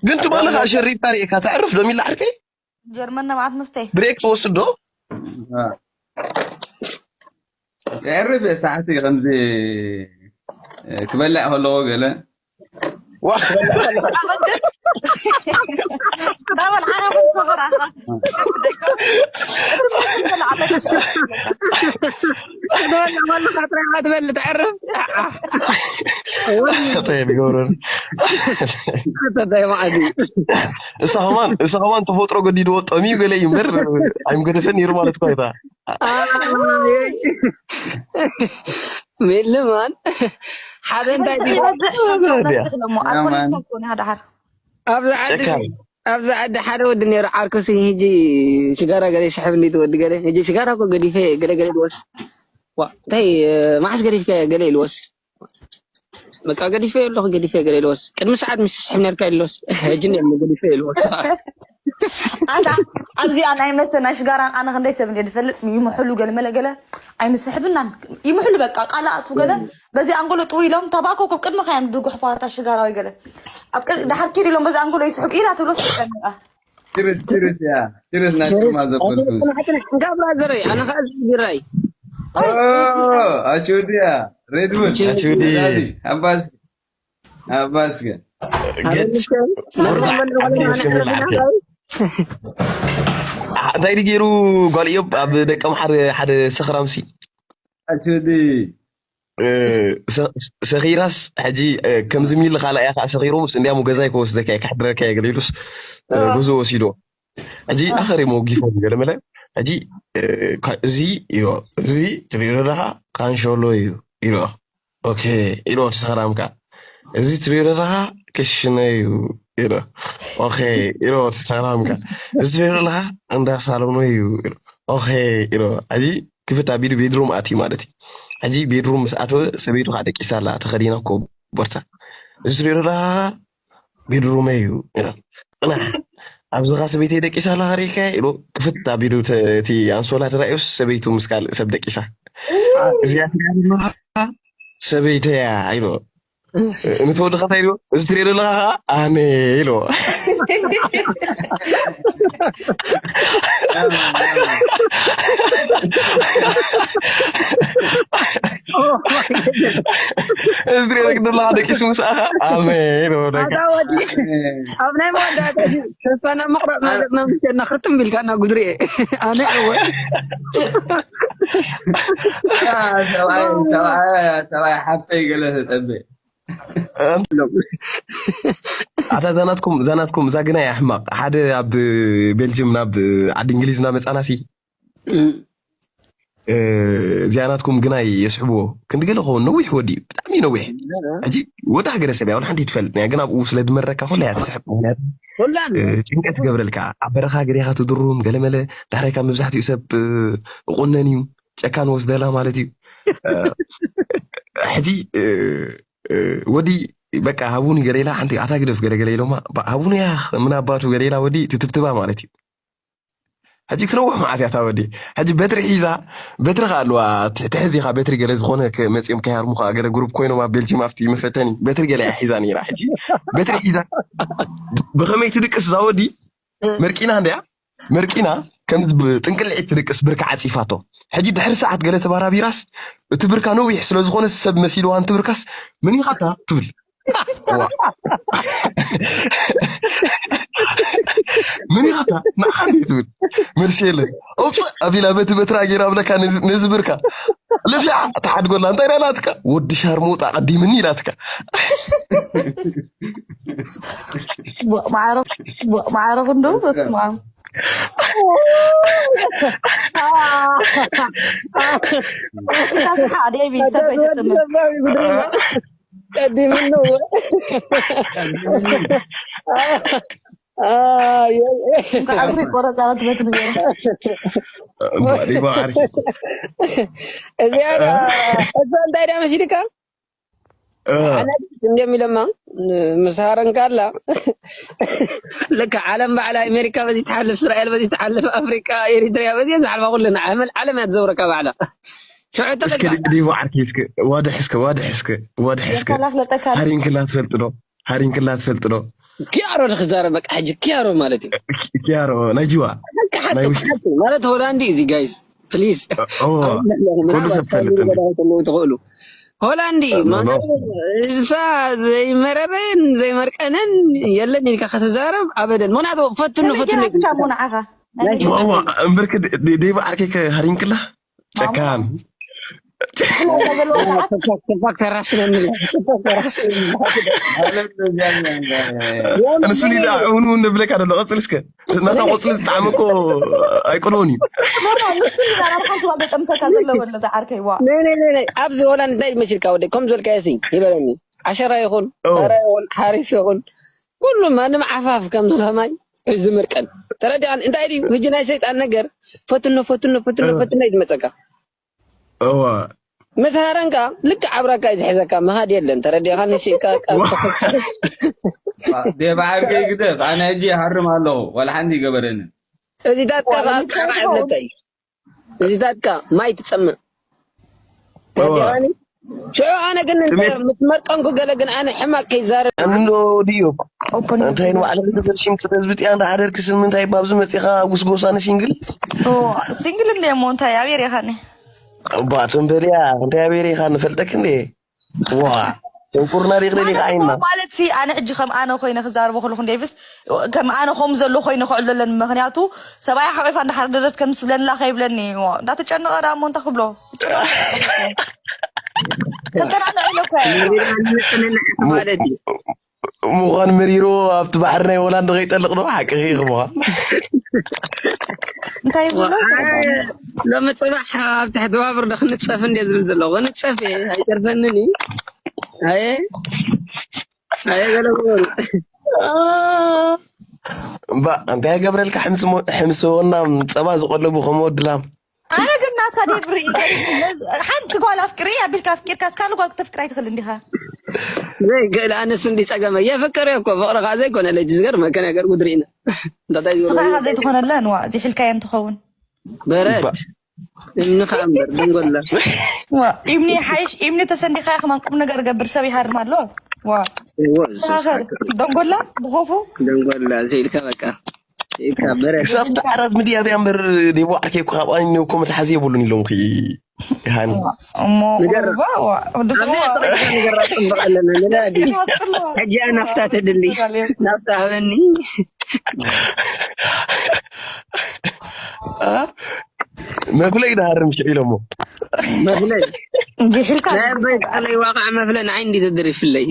ግን ትማሊ ከዓ ሸሪፍካ ርኢካ ተዕርፍ ዶ ሚላ ዓርከይ? ጀርመን ነብዓት መስተ። ብሬክ ትወስድ ዶ? የዕርፍ እየ ሰዓት ከምዚ ክበልዕ ከለዎ ገለ ዋ ዳበል ዓረብ ሰፈራ ትበልዕ ከለካ ጥራይ ኢኻ ትበልዕ ተዕርፍ። እንታይ ይገብረን? እንታይ ማለት እዩ? እሳ ከማን እሳ ከማን ተፈጥሮ ገዲድዎ ጠምዩ ገለ እዩ እምበር ኣይምገደፈን ነይሩ ማለት እኮ ኣይታ ሜልማን ሓደ እንታይ ድዩ? ኣልኮሊስታ ኮነ ደሓር ኣብዚ ዓዲ ጨካን ኣብዚ ዓዲ ሓደ ወዲ ነይሩ ዓርኩሲ ሕጂ ሽጋራ ገለ ይስሕብ እንዲ ወዲ ገለ ሕጂ ሽጋራ እኮ ገዲፈ ገለ ገለ ልወስ ዋ እንታይ ማሕስ ገዲፍካ ገለ ልወስ በቃ ገዲፈ ኣለኹ ገዲፈ ገለ ልወስ ቅድሚ ሰዓት ምስ ስሕብ ነርካ ልወስ ሕጂ ነም ገዲፈ ልወስ ኣታ ኣብዚኣ ናይ መስተ ናይ ሽጋራን ኣነ ክንደይ ሰብ እንደ ዝፈልጥ ይምሕሉ ገለ መለ ገለ ኣይንስሕብናን ይምሕሉ በቃ ቃል ኣቱ ገለ በዚ ኣንጎሎ ጥው ኢሎም ታባኮ ኮብ ቅድሚ ከያም ድጉሕፋታ ሽጋራዊ ገለ ኣብ ቅድ- ድሓር ኪድ ኢሎም በዚ ኣንጎሎ ይስሕብ ኢላ ትብሎ ስጨንቃ ችርስ ችርስ ያ ችርስ ናይ ጭማ ዘበልኩስ እንካ ብራዘረይ ኣነ ከዓ እዚ ቢራይ ኣችውድያ ሬድቡል ኣችውዲ ኣባስ ኣባስገ ገጭ ቁርባዕ ዓዲ እስከ ሚላዕከ እንታይ ድገይሩ ጓል እዮብ ኣብ ደቀም ሓደ ሓደ ሰኽራምሲ ኣችውዲ ሰኺራስ ሕጂ ከምዚ ሚል ካልኣ እያ ከዓ ሰኺሩ ምስ እንዲያሙ ገዛይ ከወስደካ እየ ካሕድረካ እየ ገለ ኢሉስ ጉዞ ወሲዶ ሕጂ ኣኸሪሞ ወጊፎም ገለ መለ ሕጂ እዚ ኢሎ እዚ ትሪኦ ዘለኻ ካንሸሎ እዩ ኢሎ ኦኬ ኢሎ ሰኽራም ከዓ እዚ ትሪኦ ዘለኻ ክሽነ እዩ ኢሎ ኦኬ ኢሎ ሰኽራም ከዓ እዚ ትሪኦ ዘለኻ እንዳ ሳሎኖ እዩ ኢሎ ኦኬ ኢሎ ሕጂ ክፍት ኣቢሉ ቤድሩም ኣትዩ ማለት እዩ ሕጂ ቤድሩም ምስ ኣተወ ሰበይቱ ከዓ ደቂሳ ኣላ ተኸዲና ኮቦርታ እዚ ትሪኦ ዘለኻ ቤድሩመይ እዩ ኢላ ፅናሕ ኣብዚኻ ሰበይተይ ደቂሳ ኣላ ሪእካያ ኢሉ ክፍት ኣቢሉ እቲ ኣንሶላ ተራእዮስ ሰበይቱ ምስ ካልእ ሰብ ደቂሳ እዚኣ ሰበይተያ ኢሉ ንተወድኻ እንታይ ኢሉ እዚ ትሪኦ ዘለኻ ከዓ ኣነ ኢሉ እዚ ትሪኦ ዘለኻ ደቂሱ ምስኣኻ ኣሜን ወደካ ኣብ ናይ መወዳእታ ተስፋና መቁረጥ መለጥና ምሸና ክርጥም ቢልካ እና ጉድሪ ኣነ እወ ሰብኣይ ሓፍተይ ገለ ተጠበ ኣታ ዛናትኩም ዛናትኩም እዛ ግናይ ኣሕማቕ ሓደ ኣብ ቤልጅም ናብ ዓዲ እንግሊዝ እናመፃናሲ እዚኣ ናትኩም ግናይ የስሕብዎ ክንዲ ገለ ክኸውን ነዊሕ ወዲ እዩ ብጣዕሚ እዩ ነዊሕ ሕጂ ወዲ ሃገረ ሰብ ያውን ሓንቲ ትፈልጥ ናይ ግን ኣብኡ ስለ ድመረካ ኩላ እያ ትስሕብ ምክንያቱ ኩላን ጭንቀት ትገብረልካ ኣብ በረኻ ገዲኻ ትድሩም ገለመለ ዳሕራይ ካብ መብዛሕትኡ ሰብ እቁነን እዩ ጨካን ወስደላ ማለት እዩ ሕጂ ወዲ በቃ ሃቡኒ ገለ ኢላ ሓንቲ ኣታ ግደፍ ገለ ገለ ኢሎማ ሃቡኒ እያ ምን ኣባቱ ገለ ኢላ ወዲ ትትብትባ ማለት እዩ ሕጂ ክትነውሕ መዓት እያ ታወዲ ሕጂ በትሪ ሒዛ በትሪ ከ ኣለዋ ትሕዚ ካ በትሪ ገለ ዝኮነ መፅኦም ከይሃርሙካ ገለ ግሩፕ ኮይኖም ኣብ ቤልጅም ኣብቲ መፈተኒ በትሪ ገለ እያ ሒዛ ነይራ ሕጂ በትሪ ሒዛ ብከመይ ትድቅስ እዛ ወዲ መርቂና እንድያ መርቂና ከም ጥንቅልዒት ትድቅስ ብርካ ዓፂፋቶ ሕጂ ድሕሪ ሰዓት ገለ ተባራቢራስ እቲ ብርካ ነዊሕ ስለዝኮነ ሰብ መሲልዋ እንትብርካስ ምን ኢኻታ ትብል ምን ኢኻ ንዓን ትብል መልሲ የለን ኣውፅእ ኣቢላ በቲ በትራ ገይራ ብለካ ነዚ ብርካ ልፊዓ ተሓድጎላ እንታይ ዳ ናትካ ወዲ ሻርሙጣ ቀዲምኒ ኢላትካ ማዕረ ክንዶ በስማ ሓደ ቤተሰብ ኣይተፅምን ቀዲምኒ እግሪ ቆረፃ ክትበት ንገሩ እዚኣ እዛ እንታይ ዳ መሲልካ ሓነት እንዲም ኢለማ ምስ ሃረንካ ኣላ ልካ ዓለም ባዕላ ኣሜሪካ በዚ ትሓልፍ እስራኤል በዚ ትሓልፍ ኣፍሪቃ ኤሪትሪያ በዚ ዝሓልፋ ኩለና ዓመል ዓለም እያ ትዘውረካ ባዕላ ሽዑ እስከ ዲቦ ዓርኪ እስከ ዋድሕ እስከ ዋድሕ እስከ ዋድሕ እስከ ሃሪንክላ ትፈልጥ ዶ ሃሪንክላ ትፈልጥ ዶ ኪያሮ ንክዛረብ በቃ ሕጂ ኪያሮ ማለት እዩ። ኪያሮ ናይ ጅዋ በቃ ሓቂ ናይ ውሽጢ ሓቂ ማለት ሆላንዲ እዚ ጋይስ ፕሊዝ ኦ ኩሉ ሰብ ፈልጥ እንዴ ትኽእሉ። ሆላንዲ ኖ ኖ ማለት እሳ ዘይመረረን ዘይመርቀንን የለን ኢልካ ከተዛረብ ኣበደን። ምክንያቱ ፈትኖ ፈትኖ ተበጊራትካ እሞ ንዓኻ ናይ ናይ መጀመርያ ዋዋ እምበርክ ዴባ ዓርከይ ከሃሪንክላ ጨካን ተበልዋ ተፋክ ተፋክ ተራስነኒ ተፋክ ተራስነኒ ማለት ነው። እዚያ እኛ እንደ ንሱ ሊዳ እውን እውን ንብለካ ደሎ ቀፅል እስከ ናታ ቆፅሊ ዝጣዕሚ እኮ ኣይቅልውን እዩ ኖ ኖ ንሱ ሊዳ ናብ ሓንቲ ዋጋ ጠምተካ ዘለዎ ኣለዛ ዓርከይ ዋ ነይ ነይ ነይ ነይ ኣብዚ ሆላንድ እንታይ መሲልካ ወደይ ከም ዝበልካዮ ሲ ይበለኒ ዓሸራ ይኹን ኦ ሰራ ይኹን ሓሪፍ ይኹን ኩሉ ማንም ዓፋፍ ከም ዝኸማይ እዩ ዝምርቀን ተረዲኣን እንታይ ድዩ ህጂ ናይ ሰይጣን ነገር ፈትኖ ፈትኖ ፈትኖ እ ፈትኖ እዩ ዝመፀካ እዋ ምስ ሃረንካ ልክዕ ኣብራካ እዩ ዝሕዘካ ምሃድ የለን ተረዲእካ ንሽካ ዴባ ዓርከይ ግደፍ፣ ኣነ ሕጂ ይሃርም ኣለኹ፣ ዋላ ሓንቲ ይገበረንን። እዚታትካ ከዓ ቃቃዕ ይብለካ እዩ እዚታትካ ማይ ትፀምእ ተረዲኻኒ ሽዑ ኣነ ግን ምስ መርቀንኩ ገለ ግን ኣነ ሕማቅ ከይዛረብ እንዶ ድዮ እንታይ ንባዕልኺ ተፈልሽም ክትህዝቢ ጥያ እንዳሓደርኪ ስል ምንታይ ባብዚ መፂኻ ጉስጎሳ ንሲንግል ሲንግል እንደ እሞ እንታይ ኣበይ ሪኻኒ ባቶም በልያ እንታይ ኣበይ ሪኻ ንፈልጠክ እንዴ ዋ ሸንቁርና ሪኽ ደሊኻ ዓይንና ማለት ሲ ኣነ ሕጂ ከም ኣነ ኮይነ ክዛረቦ ከለኹ ዴቪስ ከም ኣነ ከም ዘሎ ኮይነ ክዕለለን ምክንያቱ ሰብኣይ ሓቂፋ እንዳሓደረት ከም ስብለላ ከይብለኒ እንዳተጨነቐ ዳ እሞ እንታይ ክብሎ ተጨናንዐ ኢለ እኮ ማለት እዩ ምዃን መሪሮ ኣብቲ ባሕሪ ናይ ሆላንድ ከይጠልቕ ዶ ሓቂ ይኽምዃን እንታይ ይብሎ ሎሚ ፅባሕ ኣብ ትሕቲ ባቡር ዶ ክንፀፍ እንደ ዝብል ዘለኹ ንፀፍ እየ ኣይተርፈንን እዩ ኣየ ኣየ ገለ በሉ እምባ እንታይ ገብረልካ ሕምስወና ፀባ ዝቆለቡ ከም ወድላም ኣነ ግን ናታ ዴብሪ ሓንቲ ጓል ኣፍቅሪ ኣቢልካ ኣፍቂርካ እስካሉ ጓል ክተፍቅር ኣይትኽእል እንዲኻ ዘይክእል ኣነስ እንዲ ፀገመ የፍቅር እኮ ፍቅሪ ከዓ ዘይኮነ ለይቲ ዝገርመከ ነገር ጉድሪና እንታይ ስኻ ኢኻ ዘይትኾነለ ንዋ እዚ ሒልካዮ እንትኸውን በረት እምኒ ከዓ እምበር ደንጎላ ዋ ኢምኒ ሓይሽ ኢምኒ ተሰንዲኻ ከማን ቁም ነገር ገብር ሰብ ይሃርም ኣሎ ዋ ስኻ ደንጎላ ብኾፉ ደንጎላ ዘይልካ በቃ ኢልካ በረት ክሳብ ዳዕራት ምድያ እያ እምበር ዴቦ ዓርከይ እኮ ካብ ዓይኒ እኮ መትሓዚ የብሉን ኢሎም ኺ ይሃኒ እሞ ንገር ዋ ዋ ወዲ ኣብዚ ኣፍሪካ ንገራ ፅቡቅ ኣለና ንናዲ ሕጂ ናፍታ ተድሊ ናፍታ ሃበኒ መፍለይ ዳሃርም ሽዑ ኢሎሞ መፍለይ ጅሕልካ ናይ ኣባይ ቃለይ ዋቃዕ መፍለ ንዓይ እንዲ ተደሪፍለይ